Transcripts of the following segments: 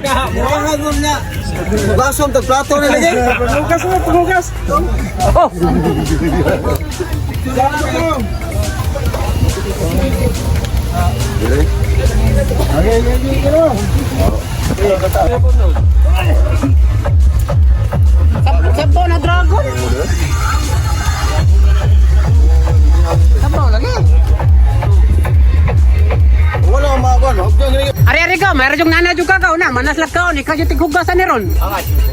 Murahan mo na. Hugason, tagplato na lagi. Paghugas mo, paghugas. Oh. Sabaw na dragon. Sabaw lagi. Wala akong makakuha, no? Ari ari ka, mayroon yung nana juga ka una, manas lang ka, ikaw yung tighugasan ni Ron.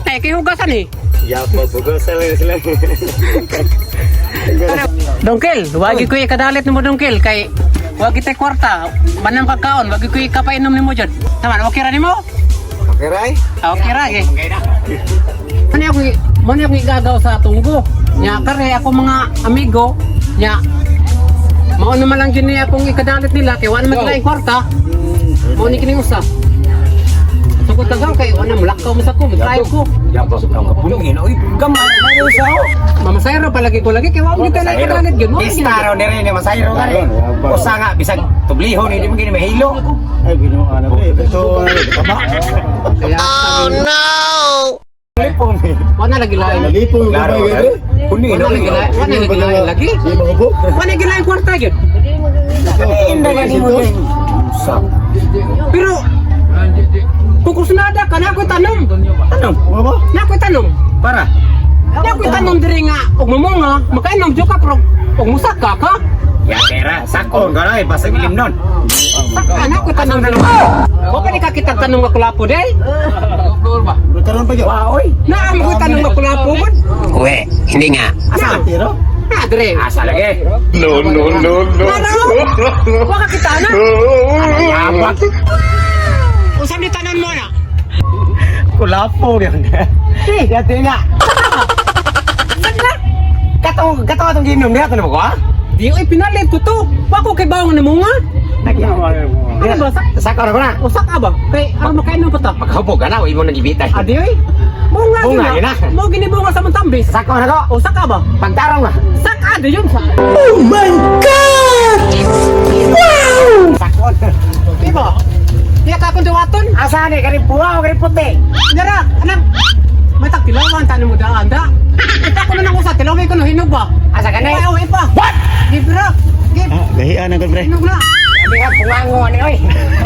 Ay, kay hugasan eh. Ya, paghugasan lang sila. Dongkel, wagi ko ikadalit nimo dongkel kay wagi tay kwarta, manam ka kaon, wagi ko ikapainom nimo jud. Tama, okay ra nimo? Okay, Ray? Ah, okay ra eh. Ano ako mo na akong igagaw sa tunggo. Nya kare ako mga amigo, nya mao naman lang yun ni akong ikadalit nila kay wa naman sila yung kwarta. Mao ni kining usa. Sugod kagaw kay wa na mulakaw mo sa ko, try ko. Ya, pagkapuningin. Uy, gamay na rin sa ako. Mamasayro palagi ko lagi kay wa mo kita na ikadalit yun. Mao ni Pista raw ni rin, masayro ka rin. Usa nga, bisag tublihon, hindi mo gini mahilo. Ay, ginawa na, pre. Ito, tama. Oh no! Lipong eh. Wa na lagi lain. Nalipong yung Klaro, gamay, pre. Punin, Wa na lagi lain, wa na lagi lain lagi. Di ba ko? Wa na lagi lain kwarta yun. Hindi na mo din. Usa. Pero kung kusunada ka na ako'y tanom. Tanong, Mga ba? Na ako'y tanom. para. Na ako'y tanom diri nga og mumunga, makainom jud ka pero og musaka ka. Ya, pera, sakon ka na eh, basta ilim nun. Saka na ako'y tanom diri. Wa pa ni kakitang tanom nga kulapo day. Karon pa yun. Wa, oy. Naa mo ko'y tanom nga kulapo gud. Uwe, hindi nga. Asa? Tiro? Na dire. Asa lagi. No, no, no, no. Wa ka kita na. Yabak. Usam ni tanon mo na. Kulapo yun. Eh, Ya, tinga. Katong, katong atong ginom niya, tanong ko ah? Di oy pinalit ko to. Wa ko kay bawang na munga. Ano ba sa Sakon ako na. usak ka ba? Kay aron makainom pa ta. Pagkahubog ka na, imo nang gibitay. Adi oy. Bunga Bunga, gina. yun na. Mo gini bunga sa Montambis. Sakon ako. Usak ka ba? Pagtarong ah. Saka di yun sa. Sakon. Di ba? Di ka akong duwaton. Asa ni kani buwa o kani puti? Nara, anak. May tag tilawan tano mo daan da. Kita ko na nang usa tilawin ko no hinog ba? Asa kani? Ay, oh, ipa. What? Give ra. Give. Gahian ang pre. Hinog na. Abi ka pungango ani oy.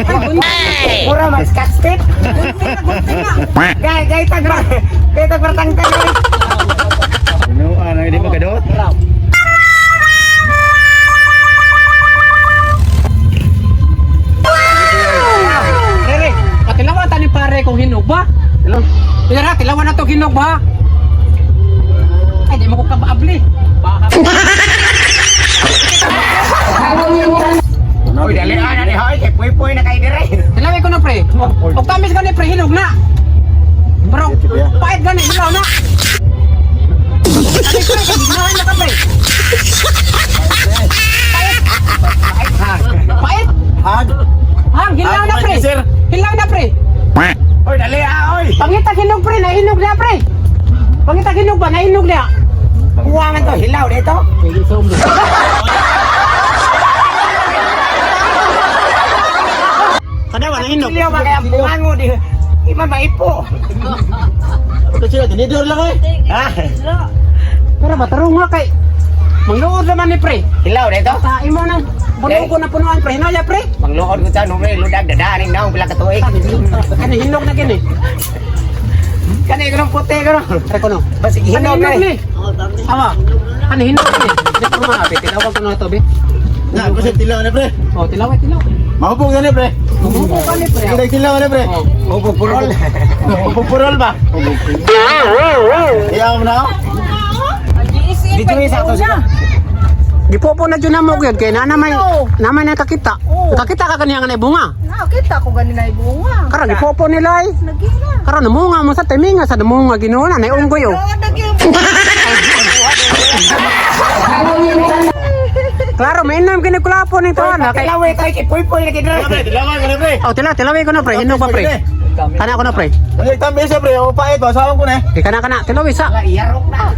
Ay, gunting. Mura mag scotch tape. Gunting na, gunting na. Gay gay tag ba. Gay tag bartangtang oy. Ginawa na, hindi mo kadot. Rere, patilawan tani pare kung hinog ba? Nara, tilawan na to hinog ba? Ay, di mo ko kabaabli. Baka. Oy dali ana ni hoy kay puy-puy na kay dire. Tilawin ko na pre. Og tamis ka ni pre, hinog na. Bro, pait gani, hilaw na. Sabi pre, ginawa na ka pre. Pait. Pait. Hag. Hang, hilaw na pre. Hilaw na pre. Oy dali ah oy. Pangita hinog pre, nahinog na pre. Pangita hinog ba, nahinog na. Buwa man to hilaw dito. Kada wala hinog. Hilaw ba kay ang pungango di. Di man maipo. Kasi sila, tinidor lang eh. Ha? Pero matarong nga kay Mangluod naman ni pre. Hilaw dito. Sa imo nang puno ko na punuan pre. Hinaya pre. Mangluod ko ta no pre ludag dadaaning naong pila ka tuig. Ano hinog na gini. Kani ko nang puti ko no. Pre ko no. Basig Ano hinog hinog eh. ni? Awa. Ano hinog ni? Di ko mga abi. Tinawag ko na to be. Na, kasi tilaw na pre. Oh, tilaway tilaw. Mahubog na ni pre. Tumuko ka ni pre. Sige, tilaw na pre. Oh. Hubog purol. Hubog purol ba? Iyaw mo na ako. Dito ni sa ato sila. Gipopo na jud na mo gyud kay na may naman nakakita. Nakakita ka kaniya nga na bunga. Nakita ko ganina bunga. Karon gipopo nila ay. Nagina. Karon namunga mo sa timinga sa namunga Ginoo na nay unggoy oh. Oo, nagyan. Klaro may inom kini kulapo ni to na kay. Hilaw eh kay puy-puy na kay dire. Pre, tilawan ka na pre. Oh, tilaw tilaway ko na pre. Hinog pa pre. Kana ko na pre. Ano tamis pre, o pait ba? Saan ko na eh. Di kana kana tilaway sa. Iyarok na.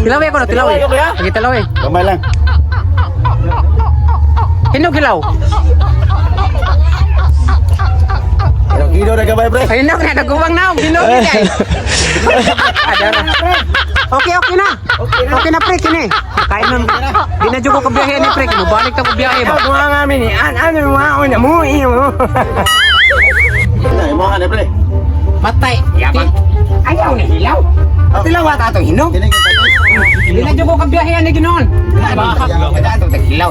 Tilaway ko na tilaway. Tilaway ko kaya? Sige tilaway. Kamay lang. Hinog hilaw. Hilaw Gino na gamay, pre. Ay, hinog na, naguwang na. Hinog na eh. Okay, okay na. Okay na, pre, kini. Kain na. Di na dyan ko kabiyahe ni pre. Mabalik ta ko biyahe ba? Kuha nga ni an ano mo na mo iyo. Na, imo ka na, pre. Patay. Yabang. Ayaw na hilaw. Tilaw ata atong hinog. Kini kay Di na dyan ko kabiyahe ni Ginoon. Ata atong taghilaw.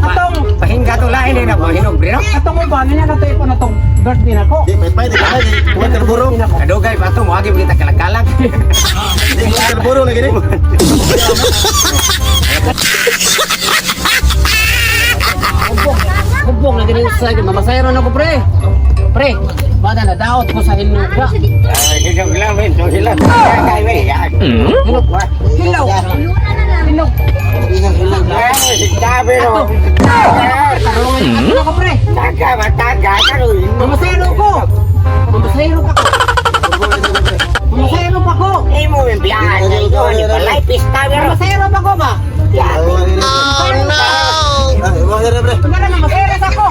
Atong, Pahinga to lain na ko hinog pre no. atong uban niya na tayo na tong birthday na ko. Di may pay, di pay. Kuha terburo. Kadugay pa to mo agi kita kalagkalag. Di kuha terburo lagi ni. Hubong na ganyan sa akin. Mamasayro na ko, pre. Pre, bada na daot ko sa hinog ba? Hinog lang men, so hilaw. Kay we. Hinog. Hilaw. Hinog. Sabi no. Tarungan hmm? Ako, pre. Taga mataga karon. Mamasayro ko. Mamasayro pa ko. Mamasayro pa ko. Imo yung biyahan na ito, ni balay pista pero. Mamasayro pa ko ba? Oh no. Ah, imo ka na, pre. Kunyara mamasayro sa ko.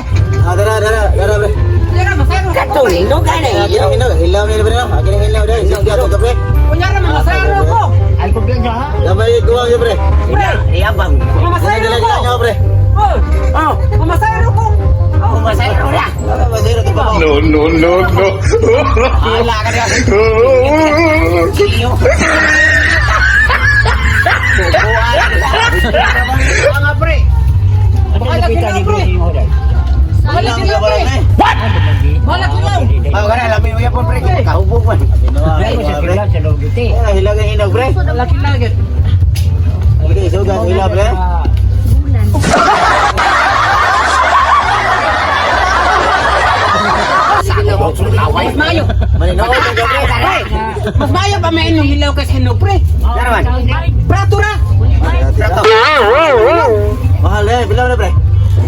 Ah, dara, dara, dara, pre. Kunyara masayro sa ko. Kato hinog ka na Akin ang hilaw, hilaw ni pre, no? Akin ang hilaw dai. Sige ato ka, pre. Kunyara mamasayro ko. Ay ko biyan ha. Gamay kuha ka, pre. Pre, Yabang. mamasayro Dala ko. dala ka, pre. Oh, Oh, mamasayro ko. oh masayro na. Ah, masayro ka pa. No, no, no, no. Ala ka na. Iyo. Mga pre. Baka kilaw, pre. Baka kilaw, pre. Baka kilaw. Oh, kana lami mo yapon pre, kahubog man. Ah, hilaw ang hilaw, pre. Laki lagi. Okay, suga hilaw, pre. Laway. Mas maayo. Maninood ka, pre. Pre, mas maayo pa may inyong hilaw kaysa hinog, pre. Daraman. Prato ra. Mahal eh, bilaw na, pre.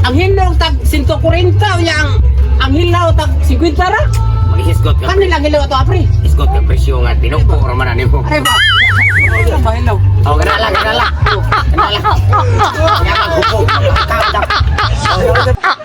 Ang hinog tag 140 unya ang hilaw tag 50 ra. Maghisgot ka. Kanila ang hilaw ato, ah, pre. Hisgot ka presyo nga tinupo ra man ani mo. Ay ba? Ano ba hilaw? Oh, kana lang, kana lang. Kana lang. Yabang hubog. Tap tap.